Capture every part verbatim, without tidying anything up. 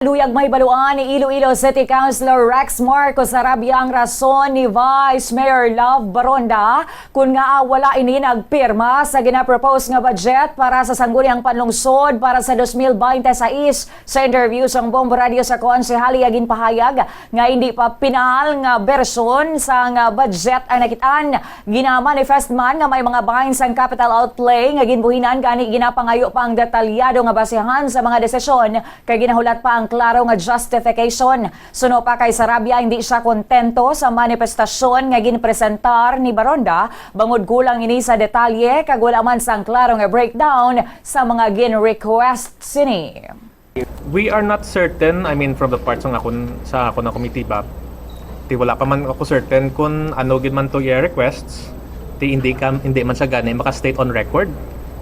Luyag mahibaluan ni Iloilo City Councilor Rex Marcos Sarabia ang rason ni Vice Mayor Love Baronda kon ngaa wala ini nagpirma sa ginapropose nga budget para sa Sangguniang Panlungsod para sa dos mil binte sais. Sa interview sang Bombo Radio sa konsehal, iya ginpahayag nga hindi pa pinal nga bersyon sang budget ang nakit-an. Ginamanifest man nga may mga bahin sang capital outlay nga ginbuhinan, gani ginapangayo pa ang detalyado nga basihan sa mga desisyon kay ginahulat pa ang klaro nga justification. Suno pa kay Sarabia, hindi siya kontento sa manifestasyon nga ginpresentar ni Baronda bangod kulang ini sa detalye kag wala man sang klaro nga breakdown sa mga gin-request sini. We are not certain, I mean, from the parts ng akon, sa akon na committee ba, ti wala pa man ako certain kung ano gid man to iya requests, ti hindi, ka, hindi man siya gani maka-state on record.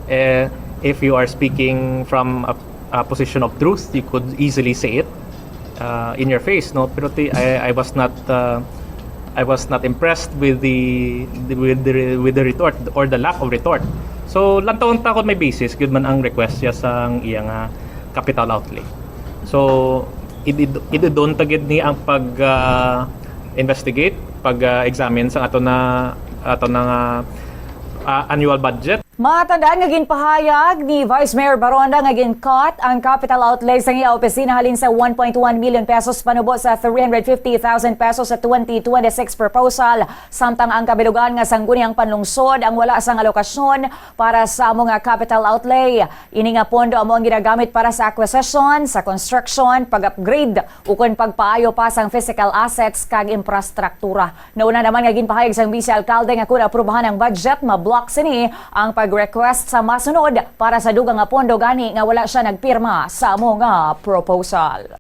Eh, if you are speaking from a, a position of truth, you could easily say it uh, in your face, no? Pero ti, I, I was not uh, I was not impressed with the, the with the with the retort or the lack of retort. So lantawon ta kung may basis gyud man ang request siya sang iya nga capital outlay. So id-, id-, idudon ta gid ni ang pag uh, investigate, pag uh, examine sang ato na ato na nga uh, annual budget. Matandaan nga ginpahayag ni Vice Mayor Baronda nga gin-cut ang capital outlay sang iya opisina halin sa one point one million pesos panubo sa three hundred fifty thousand pesos sa twenty twenty-six proposal, samtang ang kabilugan nga Sangguniang Panlungsod ang wala sang alokasyon para sa amo nga capital outlay. Ini nga pondo amo ang ginagamit para sa acquisition, sa construction, pag-upgrade, ukon pagpaayo pa sang physical assets kag infrastruktura. Nauna naman nga ginpahayag sang Vice Alkalde nga kon aprubahan ang budget, ma-block sini ang pag-request sa masunod para sa dugang nga pondo gani nga wala siya nagpirma sa amo nga proposal.